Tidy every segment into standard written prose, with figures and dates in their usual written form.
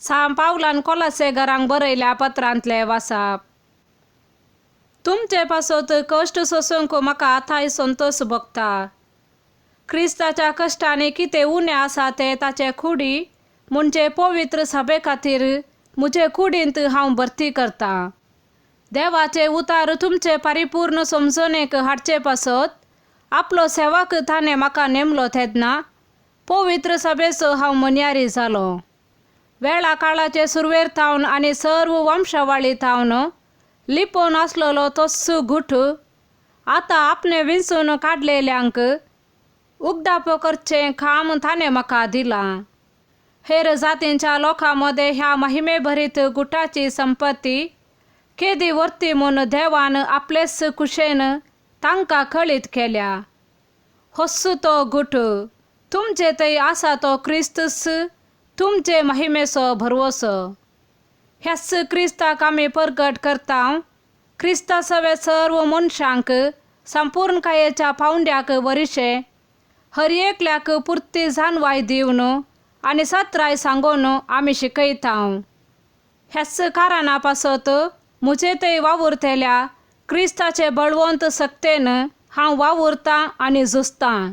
सां पावलान कोलासे घरांक बरयल्या पत्रांतले वासाप. तुमचे पासत कश्ट सोसूंक म्हाका आतांय संतोश भोगता. क्रिस्ताच्या कश्टांनी कितें उणें आसा तें ताचे कुडी म्हणजे पवित्र सभे खातीर म्हजे कुडींत हांव भरती करतां. देवाचे उतार तुमचे परिपूर्ण समजणेक हाडचे पासत आपलो सेवाक ताणें म्हाका नेमलो तेन्ना पवित्र सभेचो हांव मन्यारी जालो. वेळा काळाचे सुरवेर थावन आनी सर्व वंशावळी थावन लिपोवन आसलेलो तोच गुठ आतां आपणे विंचून काडलेल्यांक उगडापो करचें काम ताणें म्हाका दिलां. हेर जातींच्या लोकां मदें ह्या महिमे भरीत गुटाची संपत्ती केदी व्हरती म्हूण देवान आपलेच कुशेन तांकां कळीत केल्या. होच तो गुट तुमचे थंय आसा तो क्रिस्तूच तुमचे महिमेचो भरवसो. ह्याच क्रिस्ताक आमी परगट करता. क्रिस्ता सवे सर्व मनशांक संपूर्णकायेच्या पावंड्याक वरिशे हर एकल्याक पुरती जाणवाय दिवन आनी सत्राय सांगून आमी शिकयता. ह्याच कारणा पासत म्हजे थंय वावुरतल्या क्रिस्ताचे बळवंत सक्तेन हांव वावुरतां आनी झुजतां.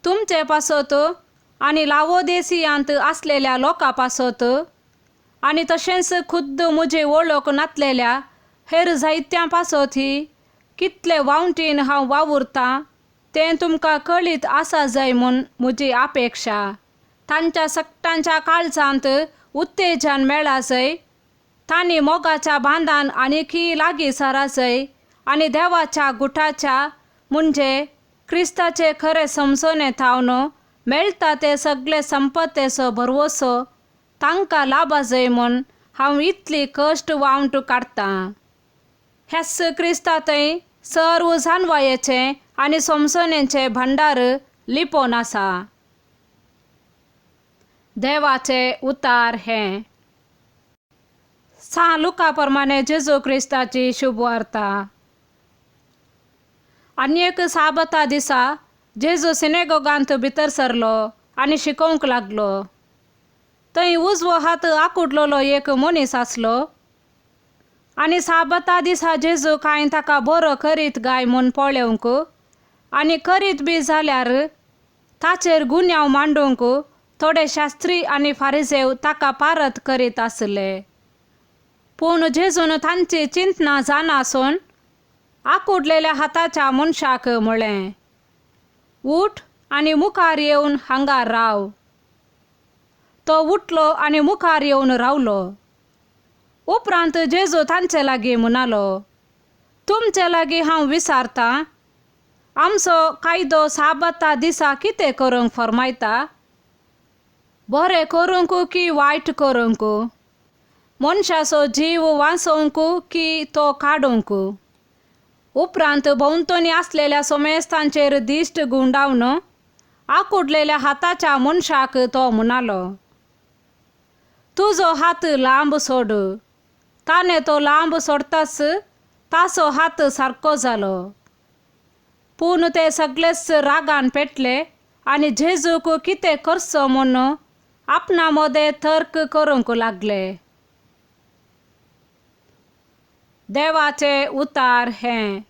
तुमचे पासत आनी लावोदेसियांत आसलेल्या लोकां पासत आनी तशेंच खुद्द म्हजी वळख नातलेल्या हेर जायत्यां पासत ही कितले वावटीन हांव वावुरतां तें तुमकां कळीत आसा जाय म्हूण म्हजी अपेक्षा. तांच्या सगटांच्या काळजांत उत्तेजन मेळासय तांणी मोगाच्या बांदान आनीकय लागीं सरासय आनी देवाच्या गुटाच्या म्हणजे क्रिस्ताचे खरें समजणे थावन मेळटा ते सगळे संपत्तेचो भरवसो तांकां लाभाजय म्हूण हांव इतली कश्ट वावंट काडटां. ह्याच क्रिस्ता थंय सर्व जाणवायेचें आनी समजणेचें भांडार लिपोवन आसा. देवाचे उतार हें. सां लुका प्रमाणे जेजू क्रिस्ताची शुभवार्ता. आनी एक साबता दिसा जेजू सिनेगोगांत भितर सरलो आनी शिकोवंक लागलो. थंय उजवो हात आकुडलेलो एक मनीस आसलो आनी साबता दिसा जेजू कांय ताका बरो करीत गाय म्हूण पळोवंक आनी करीत बी जाल्यार ताचेर गुन्यांव मांडूंक थोडे शास्त्री आनी फारिजेव ताका पारत करीत आसले. पूण जेजून तांची चिंतना जाणा आसून आकुडलेल्या हाताच्या मनशाक म्हळें, उठ आनी मुखार येवन हांगा राव. तो उठलो आनी मुखार येवन रावलो. उपरांत जेजू तांचे लागीं म्हणालो, तुमचे लागीं हांव विचारतां, आमचो कायदो साबता दिसा कितें करूंक फर्मायता? बरें करूंक की वायट करूंक? मनशाचो जीव वांचोवंक की तो काडूंक? उपरांत भोंवतणी आसलेल्या सोमेस्तांचेर दिश्ट गुंडावन आकुडलेल्या हाताच्या मनशाक तो म्हणालो, तुजो हात लांब सोड. ताणें तो लांब सोडताच ताचो हात सारको जालो. पूण ते सगळेच रागान पेटले आनी जेजूक कितें करचो म्हूण आपणा मदें तर्क करूंक लागले. देवाचे उतार हें.